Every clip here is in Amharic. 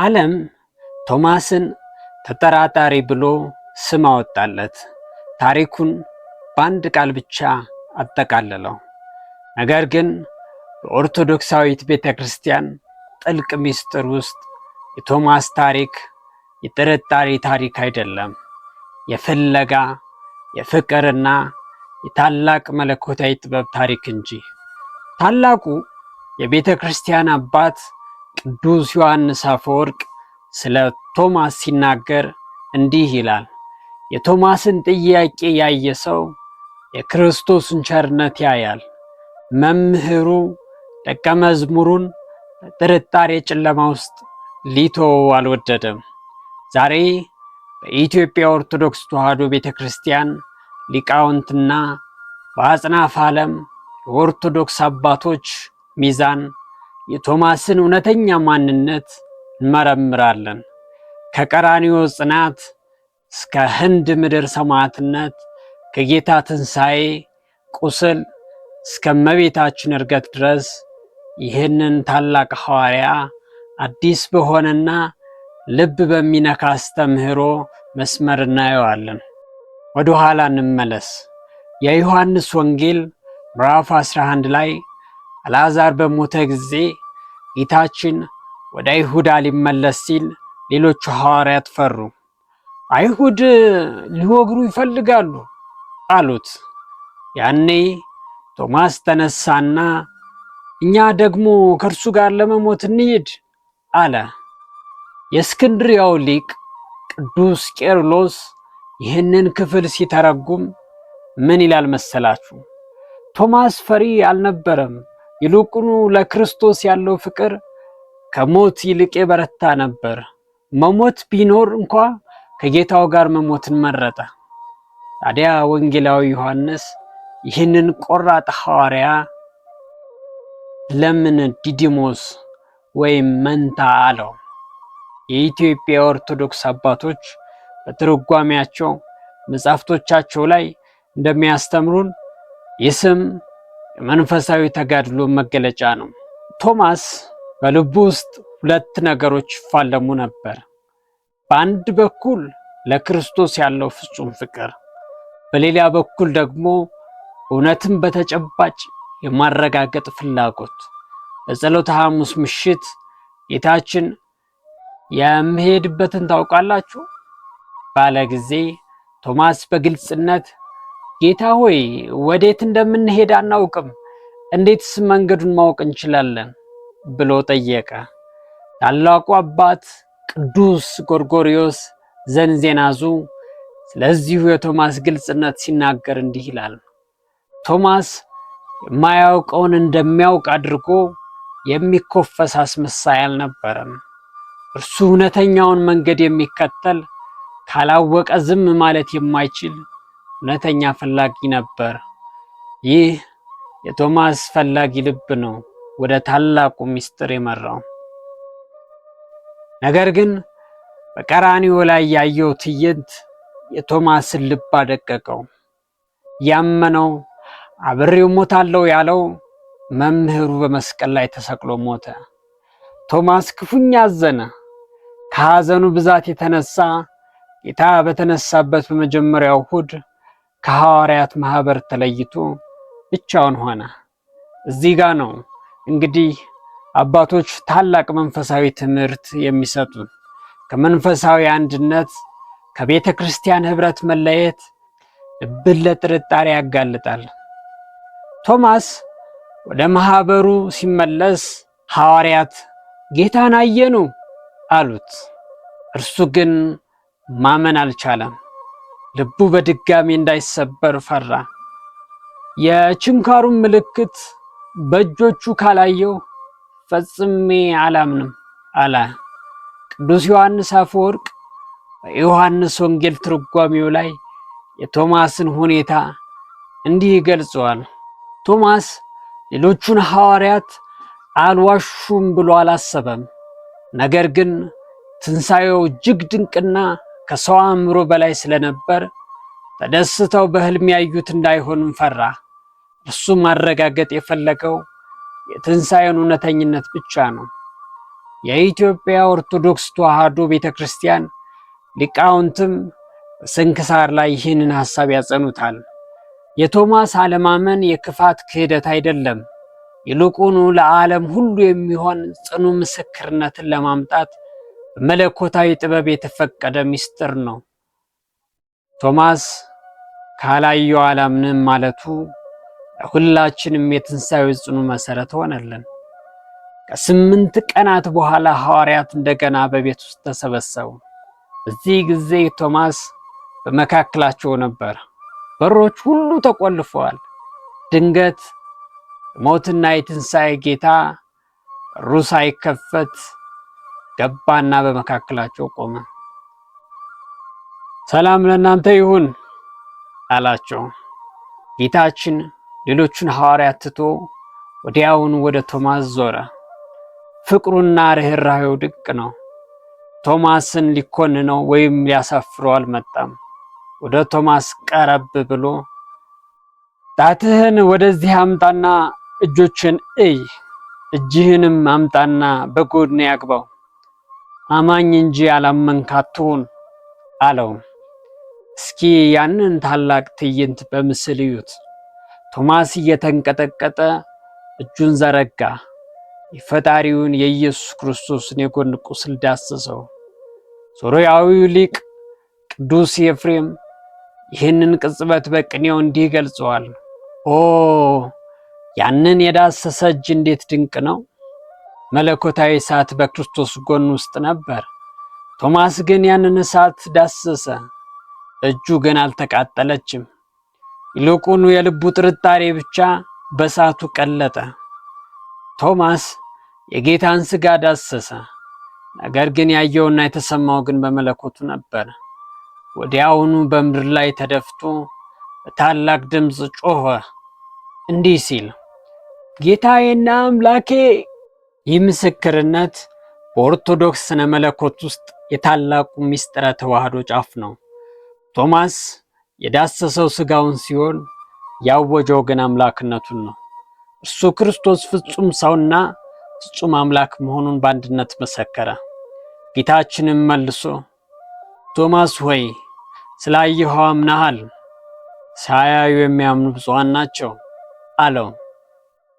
ዓለም ቶማስን ተጠራጣሪ ብሎ ስም አወጣለት። ታሪኩን በአንድ ቃል ብቻ አጠቃለለው። ነገር ግን በኦርቶዶክሳዊት ቤተ ክርስቲያን ጥልቅ ምስጢር ውስጥ የቶማስ ታሪክ የጥርጣሬ ታሪክ አይደለም። የፍለጋ፣ የፍቅርና የታላቅ መለኮታዊ ጥበብ ታሪክ እንጂ። ታላቁ የቤተ ክርስቲያን አባት ቅዱስ ዮሐንስ አፈወርቅ ስለ ቶማስ ሲናገር እንዲህ ይላል። የቶማስን ጥያቄ ያየ ሰው የክርስቶስን ቸርነት ያያል። መምህሩ ደቀ መዝሙሩን በጥርጣሬ ጨለማ ውስጥ ሊተወው አልወደደም። ዛሬ በኢትዮጵያ ኦርቶዶክስ ተዋሕዶ ቤተ ክርስቲያን ሊቃውንትና በአጽናፈ ዓለም የኦርቶዶክስ አባቶች ሚዛን የቶማስን እውነተኛ ማንነት እንመረምራለን። ከቀራንዮ ጽናት እስከ ህንድ ምድር ሰማዕትነት፣ ከጌታ ትንሣኤ ቁስል እስከ እመቤታችን ዕርገት ድረስ ይህንን ታላቅ ሐዋርያ አዲስ በሆነና ልብ በሚነካ አስተምህሮ መስመር እናየዋለን። ወደ ኋላ እንመለስ። የዮሐንስ ወንጌል ምዕራፍ 11 ላይ አልዓዛር በሞተ ጊዜ ጌታችን ወደ ይሁዳ ሊመለስ ሲል ሌሎቹ ሐዋርያት ፈሩ። አይሁድ ሊወግሩ ይፈልጋሉ አሉት። ያኔ ቶማስ ተነሳና እኛ ደግሞ ከእርሱ ጋር ለመሞት እንሂድ አለ። የእስክንድርያው ሊቅ ቅዱስ ቄርሎስ ይህንን ክፍል ሲተረጉም ምን ይላል መሰላችሁ? ቶማስ ፈሪ አልነበረም። ይልቁኑ ለክርስቶስ ያለው ፍቅር ከሞት ይልቅ የበረታ ነበር። መሞት ቢኖር እንኳ ከጌታው ጋር መሞትን መረጠ። ታዲያ ወንጌላዊ ዮሐንስ ይህንን ቆራጥ ሐዋርያ ለምን ዲዲሞስ ወይም መንታ አለው? የኢትዮጵያ ኦርቶዶክስ አባቶች በትርጓሜያቸው መጻሕፍቶቻቸው ላይ እንደሚያስተምሩን ይህ ስም የመንፈሳዊ ተጋድሎ መገለጫ ነው። ቶማስ በልቡ ውስጥ ሁለት ነገሮች ይፋለሙ ነበር። በአንድ በኩል ለክርስቶስ ያለው ፍጹም ፍቅር፣ በሌላ በኩል ደግሞ እውነትን በተጨባጭ የማረጋገጥ ፍላጎት። በጸሎተ ሐሙስ ምሽት ጌታችን የምሄድበትን ታውቃላችሁ ባለ ጊዜ ቶማስ በግልጽነት ጌታ ሆይ፣ ወዴት እንደምንሄድ አናውቅም፣ እንዴትስ መንገዱን ማወቅ እንችላለን? ብሎ ጠየቀ። ታላቁ አባት ቅዱስ ጎርጎርዮስ ዘንዜናዙ ስለዚሁ የቶማስ ግልጽነት ሲናገር እንዲህ ይላል። ቶማስ የማያውቀውን እንደሚያውቅ አድርጎ የሚኮፈስ አስመሳይ አልነበረም። እርሱ እውነተኛውን መንገድ የሚከተል፣ ካላወቀ ዝም ማለት የማይችል እውነተኛ ፈላጊ ነበር። ይህ የቶማስ ፈላጊ ልብ ነው ወደ ታላቁ ምስጢር የመራው። ነገር ግን በቀራንዮ ላይ ያየው ትዕይንት የቶማስን ልብ አደቀቀው። ያመነው፣ አብሬው ሞታለሁ ያለው መምህሩ በመስቀል ላይ ተሰቅሎ ሞተ። ቶማስ ክፉኛ አዘነ። ከሐዘኑ ብዛት የተነሳ ጌታ በተነሳበት በመጀመሪያው እሁድ ከሐዋርያት ማህበር ተለይቶ ብቻውን ሆነ። እዚህ ጋ ነው እንግዲህ አባቶች ታላቅ መንፈሳዊ ትምህርት የሚሰጡን። ከመንፈሳዊ አንድነት፣ ከቤተ ክርስቲያን ኅብረት መለየት ልብን ለጥርጣሬ ያጋልጣል። ቶማስ ወደ ማህበሩ ሲመለስ ሐዋርያት ጌታን አየኑ አሉት። እርሱ ግን ማመን አልቻለም። ልቡ በድጋሚ እንዳይሰበር ፈራ። የችንካሩን ምልክት በእጆቹ ካላየው ፈጽሜ አላምንም አለ። ቅዱስ ዮሐንስ አፈወርቅ በዮሐንስ ወንጌል ትርጓሜው ላይ የቶማስን ሁኔታ እንዲህ ይገልጸዋል። ቶማስ ሌሎቹን ሐዋርያት አልዋሹም ብሎ አላሰበም። ነገር ግን ትንሣኤው እጅግ ድንቅና ከሰው አእምሮ በላይ ስለነበር ተደስተው በሕልም ያዩት እንዳይሆንም ፈራ። እርሱ ማረጋገጥ የፈለገው የትንሣኤውን እውነተኝነት ብቻ ነው። የኢትዮጵያ ኦርቶዶክስ ተዋሕዶ ቤተክርስቲያን ሊቃውንትም በስንክሳር ላይ ይህንን ሐሳብ ያጸኑታል። የቶማስ አለማመን የክፋት ክህደት አይደለም። ይልቁኑ ለዓለም ሁሉ የሚሆን ጽኑ ምስክርነትን ለማምጣት በመለኮታዊ ጥበብ የተፈቀደ ምስጢር ነው። ቶማስ ካላየው አላምንም ማለቱ ለሁላችንም የትንሣኤው ጽኑ መሰረት ሆነልን። ከ8 ቀናት በኋላ ሐዋርያት እንደገና በቤት ውስጥ ተሰበሰቡ። በዚህ ጊዜ ቶማስ በመካከላቸው ነበር። በሮች ሁሉ ተቆልፈዋል። ድንገት ሞትና የትንሣኤ ጌታ በሩ ሳይከፈት ገባና በመካከላቸው ቆመ። ሰላም ለእናንተ ይሁን አላቸው። ጌታችን ሌሎቹን ሐዋርያት ትቶ ወዲያውኑ ወደ ቶማስ ዞረ። ፍቅሩና ርኅራኄው ድንቅ ነው። ቶማስን ሊኮንነው ወይም ሊያሳፍረው አልመጣም። ወደ ቶማስ ቀረብ ብሎ ጣትህን ወደዚህ አምጣና እጆችን እይ፣ እጅህንም አምጣና በጎድኔ አግባው፣ አማኝ እንጂ ያላመንክ አትሁን አለው። እስኪ ያንን ታላቅ ትዕይንት በምስል እዩት። ቶማስ እየተንቀጠቀጠ እጁን ዘረጋ፣ የፈጣሪውን የኢየሱስ ክርስቶስን የጎን ቁስል ዳሰሰው። ሶርያዊው ሊቅ ቅዱስ ኤፍሬም ይህንን ቅጽበት በቅኔው እንዲህ ገልጸዋል። ኦ ያንን የዳሰሰ እጅ እንዴት ድንቅ ነው! መለኮታዊ እሳት በክርስቶስ ጎን ውስጥ ነበር። ቶማስ ግን ያንን እሳት ዳሰሰ፣ እጁ ግን አልተቃጠለችም። ይልቁኑ የልቡ ጥርጣሬ ብቻ በእሳቱ ቀለጠ። ቶማስ የጌታን ሥጋ ዳሰሰ፣ ነገር ግን ያየውና የተሰማው ግን በመለኮቱ ነበር። ወዲያውኑ በምድር ላይ ተደፍቶ በታላቅ ድምፅ ጮኸ እንዲህ ሲል ጌታዬና አምላኬ። ይህ ምስክርነት በኦርቶዶክስ ስነ መለኮት ውስጥ የታላቁ ምስጢረ ተዋህዶ ጫፍ ነው። ቶማስ የዳሰሰው ሥጋውን ሲሆን ያወጀው ግን አምላክነቱን ነው። እርሱ ክርስቶስ ፍጹም ሰውና ፍጹም አምላክ መሆኑን በአንድነት መሰከረ። ጌታችንም መልሶ ቶማስ ሆይ ስላየኸው አምነሃል፣ ሳያዩ የሚያምኑ ብፁዓን ናቸው አለው።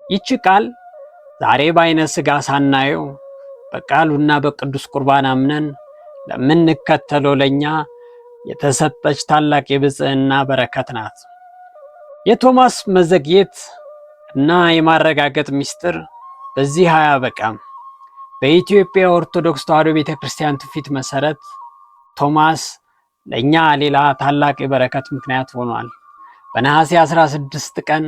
ይቺ ቃል ዛሬ በዓይነ ሥጋ ሳናየው በቃሉና በቅዱስ ቁርባን አምነን ለምንከተለው ለእኛ የተሰጠች ታላቅ የብፅዕና በረከት ናት። የቶማስ መዘግየት እና የማረጋገጥ ምስጢር በዚህ አያበቃም። በኢትዮጵያ ኦርቶዶክስ ተዋሕዶ ቤተክርስቲያን ትውፊት መሰረት ቶማስ ለእኛ ሌላ ታላቅ የበረከት ምክንያት ሆኗል። በነሐሴ 16 ቀን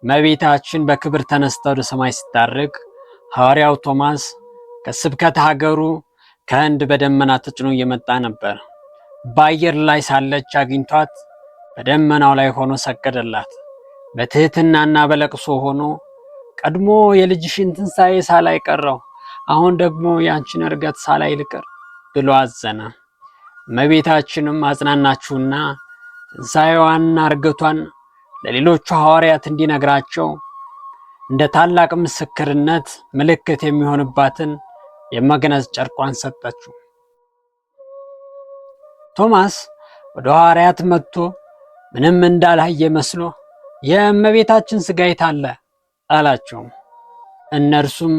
እመቤታችን በክብር ተነስታ ወደ ሰማይ ስታርግ ሐዋርያው ቶማስ ከስብከት ሀገሩ ከህንድ በደመና ተጭኖ እየመጣ ነበር። በአየር ላይ ሳለች አግኝቷት በደመናው ላይ ሆኖ ሰገደላት። በትህትናና በለቅሶ ሆኖ ቀድሞ የልጅሽን ትንሣኤ ሳላይ ቀረው፣ አሁን ደግሞ የአንቺን ዕርገት ሳላይ ልቅር ብሎ አዘነ። እመቤታችንም አጽናናችሁና ትንሣኤዋንና ዕርገቷን ለሌሎቹ ሐዋርያት እንዲነግራቸው እንደ ታላቅ ምስክርነት ምልክት የሚሆንባትን የመግነዝ ጨርቋን ሰጠችው። ቶማስ ወደ ሐዋርያት መጥቶ ምንም እንዳላየ መስሎ የእመቤታችን ሥጋ የት አለ አላቸው። እነርሱም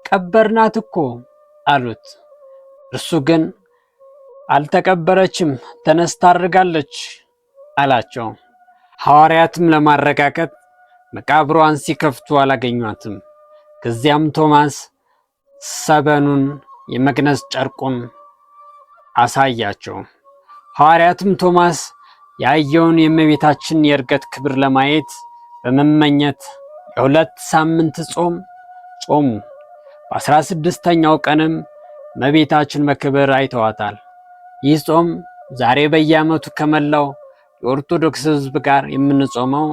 ቀበርናት እኮ አሉት። እርሱ ግን አልተቀበረችም፣ ተነስታ አድርጋለች አላቸው። ሐዋርያትም ለማረጋገጥ መቃብሯን ሲከፍቱ አላገኟትም። ከዚያም ቶማስ ሰበኑን የመግነዝ ጨርቁን አሳያቸው። ሐዋርያትም ቶማስ ያየውን የእመቤታችን የዕርገት ክብር ለማየት በመመኘት የ2 ሳምንት ጾም ጾሙ። በ16ኛው ቀንም እመቤታችን በክብር አይተዋታል። ይህ ጾም ዛሬ በየዓመቱ ከመላው የኦርቶዶክስ ሕዝብ ጋር የምንጾመው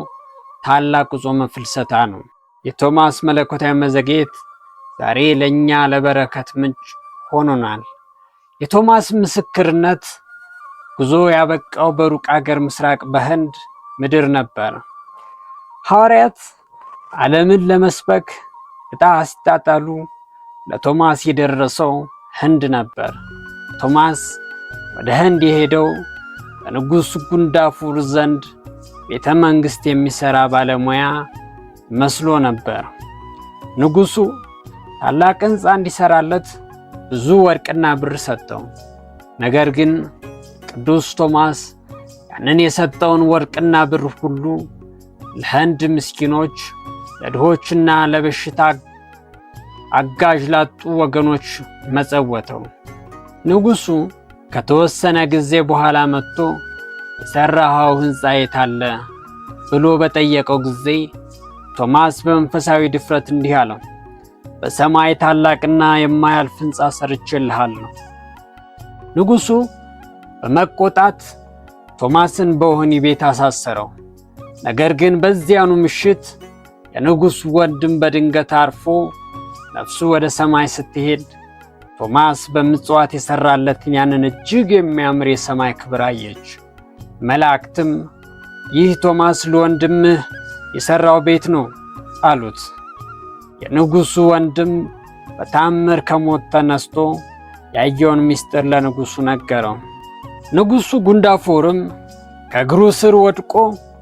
ታላቁ ጾመ ፍልሰታ ነው። የቶማስ መለኮታዊ መዘግየት ዛሬ ለእኛ ለበረከት ምንጭ ሆኖናል። የቶማስ ምስክርነት ጉዞ ያበቃው በሩቅ አገር ምስራቅ በህንድ ምድር ነበር። ሐዋርያት ዓለምን ለመስበክ ዕጣ ሲጣጣሉ ለቶማስ የደረሰው ህንድ ነበር። ቶማስ ወደ ህንድ የሄደው በንጉሥ ጉንዳፉር ዘንድ ቤተ መንግሥት የሚሠራ ባለሙያ መስሎ ነበር። ንጉሡ ታላቅ ሕንፃ እንዲሠራለት ብዙ ወርቅና ብር ሰጠው። ነገር ግን ቅዱስ ቶማስ ያንን የሰጠውን ወርቅና ብር ሁሉ ለህንድ ምስኪኖች፣ ለድሆችና ለበሽታ አጋዥ ላጡ ወገኖች መጸወተው። ንጉሡ ከተወሰነ ጊዜ በኋላ መጥቶ የሠራኸው ሕንፃ የት አለ ብሎ በጠየቀው ጊዜ ቶማስ በመንፈሳዊ ድፍረት እንዲህ አለው፣ በሰማይ ታላቅና የማያልፍ ሕንፃ ሰርቼልሃለሁ። ንጉሡ በመቆጣት ቶማስን በወህኒ ቤት አሳሰረው። ነገር ግን በዚያኑ ምሽት የንጉሡ ወንድም በድንገት አርፎ ነፍሱ ወደ ሰማይ ስትሄድ ቶማስ በምጽዋት የሰራለትን ያንን እጅግ የሚያምር የሰማይ ክብር አየች። መላእክትም ይህ ቶማስ ለወንድምህ የሠራው ቤት ነው አሉት። የንጉሡ ወንድም በታምር ከሞት ተነስቶ ያየውን ምስጢር ለንጉሡ ነገረው። ንጉሡ ጉንዳፎርም ከእግሩ ስር ወድቆ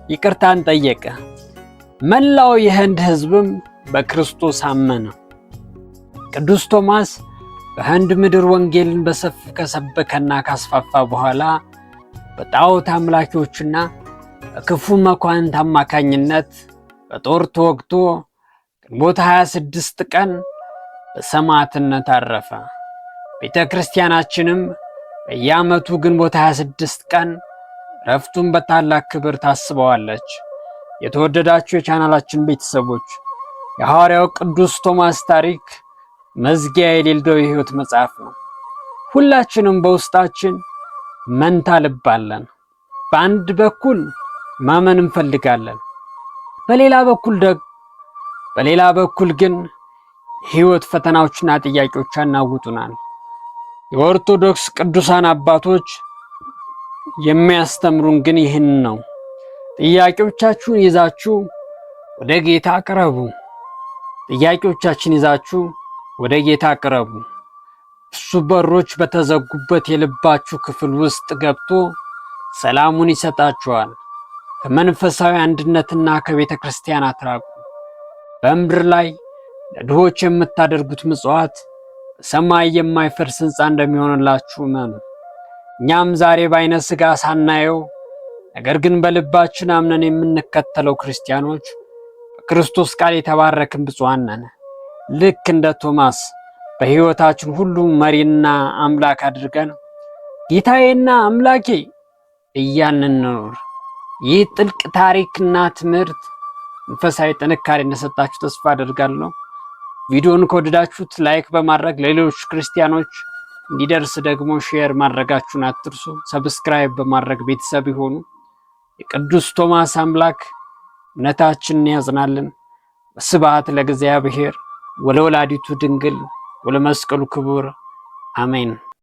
ይቅርታን ጠየቀ። መላው የህንድ ሕዝብም በክርስቶስ አመነ። ቅዱስ ቶማስ በህንድ ምድር ወንጌልን በሰፊው ከሰበከና ካስፋፋ በኋላ በጣዖት አምላኪዎችና በክፉ መኳንንት አማካኝነት በጦር ተወግቶ ግንቦት 26 ቀን በሰማዕትነት አረፈ። ቤተ ክርስቲያናችንም በየዓመቱ ግንቦት 26 ቀን ረፍቱን በታላቅ ክብር ታስበዋለች። የተወደዳችሁ የቻናላችን ቤተሰቦች፣ የሐዋርያው ቅዱስ ቶማስ ታሪክ መዝጊያ የሌለው የሕይወት መጽሐፍ ነው። ሁላችንም በውስጣችን መንታ ልብ አለን። በአንድ በኩል ማመን እንፈልጋለን፣ በሌላ በኩል ግን ሕይወት ፈተናዎችና ጥያቄዎች ያናውጡናል። የኦርቶዶክስ ቅዱሳን አባቶች የሚያስተምሩን ግን ይህን ነው። ጥያቄዎቻችሁን ይዛችሁ ወደ ጌታ ቅረቡ። ጥያቄዎቻችን ይዛችሁ ወደ ጌታ ቅረቡ። እሱ በሮች በተዘጉበት የልባችሁ ክፍል ውስጥ ገብቶ ሰላሙን ይሰጣችኋል። ከመንፈሳዊ አንድነትና ከቤተ ክርስቲያን አትራቁ። በምድር ላይ ለድሆች የምታደርጉት ምጽዋት በሰማይ የማይፈርስ ሕንፃ እንደሚሆንላችሁ እመኑ። እኛም ዛሬ በዓይነ ሥጋ ሳናየው ነገር ግን በልባችን አምነን የምንከተለው ክርስቲያኖች በክርስቶስ ቃል የተባረክን ብፁዓን ነን። ልክ እንደ ቶማስ በሕይወታችን ሁሉ መሪና አምላክ አድርገን ጌታዬና አምላኬ እያልን እንኖር። ይህ ጥልቅ ታሪክና ትምህርት መንፈሳዊ ጥንካሬ እንደሰጣችሁ ተስፋ አደርጋለሁ። ቪዲዮን ከወደዳችሁት like በማድረግ ለሌሎች ክርስቲያኖች እንዲደርስ ደግሞ share ማድረጋችሁን አትርሱ። Subscribe በማድረግ ቤተሰብ ይሆኑ። የቅዱስ ቶማስ አምላክ እምነታችንን ያጽናልን። ስብሐት ለእግዚአብሔር ወለወላዲቱ ድንግል ወለመስቀሉ ክቡር፣ አሜን።